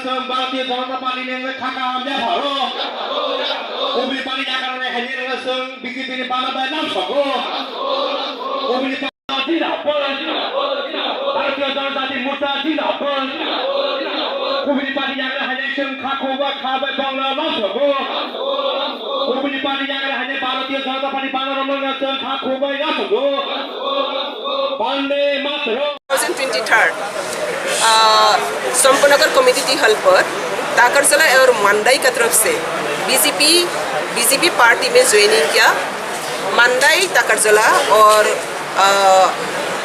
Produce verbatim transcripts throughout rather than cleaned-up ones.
Chwng Bharatiya Janata Party ni wngwi kha kaham yapharo. Kubuni party yakarni haini wngwi chwng B J P ni bana bai lamsogo. Kubuni party zindabad. Bharatiya Janata Party Morcha zindabad. Kubuni party yakarni haini chwng kha khobak kha bai bongla lamsogo. Kubuni party yakarni haini Bharatiya Janata Party bana romna chwng kha khobak lamsogo. Vande Mataram. दो हज़ार तेईस, अ, संपनगर कमेटी ती हल पर ताकरजला और मांदाई का तरफ से बीजेपी, बीजेपी पार्टी में ज्वाइनिंग किया। मांदाई, ताकरजला और, अ,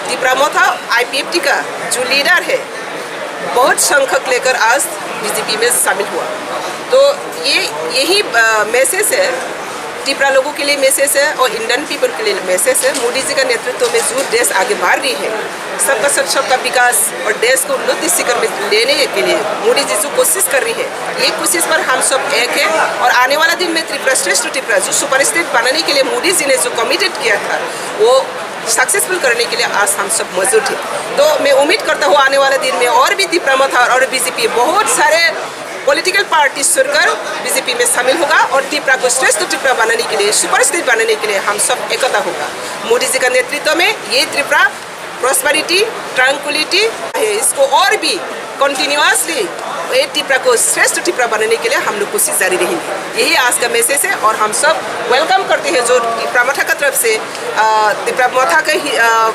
तिपरा मोथा आईपीएफटी का जो लीडर है, बहुत संख्यक लेकर आज बीजेपी में शामिल हुआ। तो ये, यही, अ, मैसेज है टिपरा लोगों के लिए मैसेज है और इंडियन पीपल के लिए मैसेज है। मोदी जी का नेतृत्व में जो देश आगे बढ़ रही है, सबका साथ सबका विकास और देश को उन्नति शिखर में लेने के लिए मोदी जी जो कोशिश कर रही है, ये कोशिश पर हम सब एक है। और आने वाला दिन में त्रिपुरा श्रेष्ठ टिपरा जो सुपर स्टेट बनाने के लिए मोदी जी ने जो कमिटेड किया था, वो सक्सेसफुल करने के लिए आज हम सब मौजूद हैं। तो मैं उम्मीद करता हूँ आने वाले दिन में और भी तिपरा मोथा और बीजेपी बहुत सारे पॉलिटिकल पार्टी छोड़कर बीजेपी में शामिल होगा और तिपरा को श्रेष्ठ तिपरा बनाने के लिए, सुपर स्टेट बनाने के लिए हम सब एकता होगा। मोदी जी का नेतृत्व में ये तिपरा प्रॉस्पेरिटी, ट्रैंक्विलिटी है, इसको और भी कंटिन्यूअसली ये तिपरा को श्रेष्ठ तिपरा बनाने के लिए हम लोग कोशिश जारी रहेंगे। यही आज का मैसेज है और हम सब वेलकम करते हैं जो तिपरा मोथा का तरफ से, अ, तिपरा मोथा के ही, अ,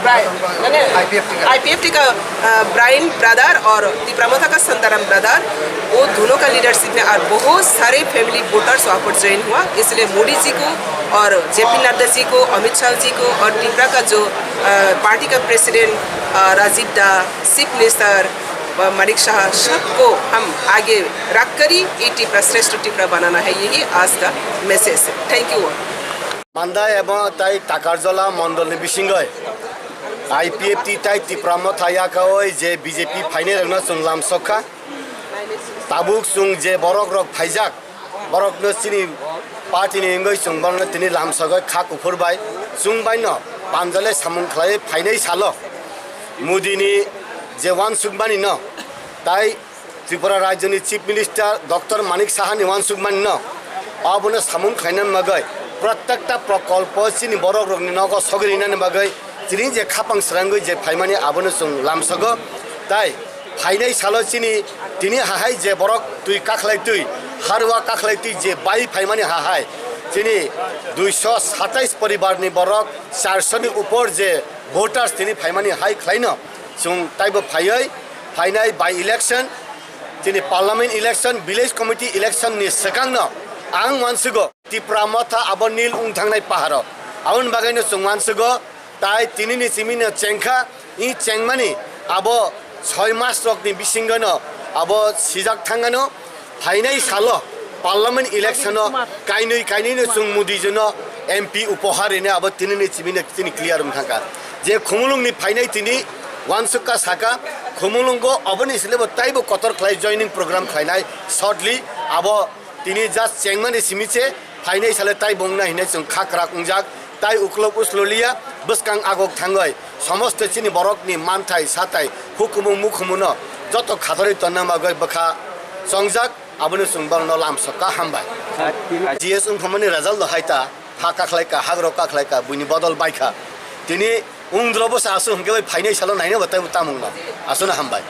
ब्राय-, माने आईपीएफटी का। आईपीएफटी का, अ, ब्रायन ब्रदर और तिपरा मोथा का संताराम ब्रदर, वो दोनों का लीडरशिप में और बहुत सारे फैमिली वोटर्स वहाँ पर ज्वाइन हुआ। इसलिए मोदी जी को और जेपी नड्डा जी को, अमित शाह जी को और तिपरा का जो, अ, पार्टी का प्रेसिडेंट, अ, राजीव दा, चीफ मिनिस्टर, अ, मानिक शाह, सबको हम आगे रखकर ही ये तिपरा श्रेष्ठ तिपरा बनाना है, यही आज का मैसेज है। Thank you. Mandai ebong tai Takarjola mondolni bisingoi I P F T tai Tipra Motha yakaoi je B J P phainairokno chwng lamsokha. Tabuk chwng je borok rok phaijak, borokno chini party ni wngwi chwng borokno tini lamsogwi kha kuphur bai chwng baino panjale samung khlaiwi phainai salo Modi ni je uansukmani no tai Tripura Rajyoni Chief Minister Doctor Manik Saha ni uansukmani no abono samung khlaina bagwi protekta prokolpo chini borok rokni nogo sogwi rinani bagwi chini je khapang srangwi je phaimani abono chwng lamsogo tai phainai salo chini tini hahai je borok twi kakhlai twi harwa kakhlai twi je bai phaimani hahai chini duiso satais poribar ni borok charso ni upor je voters tini phaimani hai khlaino chwng taibo phaiwi phainai by election chini parliament election, village committee election ni swkangno ang uansugo Tipra Motha abo nil wng thangnai paharo aboni bagwino chwng uansugo. Tai tini ni simi no chengkha, i chengmani abo soi mas rok ni bisingo no abo sijak thangano phainai salo parliament election o kainwi kainwi no chwng Modi ji no M P upohar rine abo tini ni simi no chini clear wng thangkha je Khumulwng ni phainai tini uansukha saka Khumulwngo oboni sile bo taibo kotor khlai joining program khlainai shortly abo tini just chengmani simi se phainai sale tai bongna hinwi chwng kha kwrak wngjak, tai uklok uslo liya, bwskang agok thangwi, somosto chini borokni manthai satai, hukumu mukhumuno joto khatorwi tonna bagwi bwkha chongjak, abono chwng borokno lamsokha hambai. G S wngphamani result no hai ta, ha kakhlai ka, hagrok kakhlai ka, buini bodol bai kha. Tini wngdrobo se aswk hwnkhe bai phainai salo naina bo taibo tamungno. Aswkno hambai.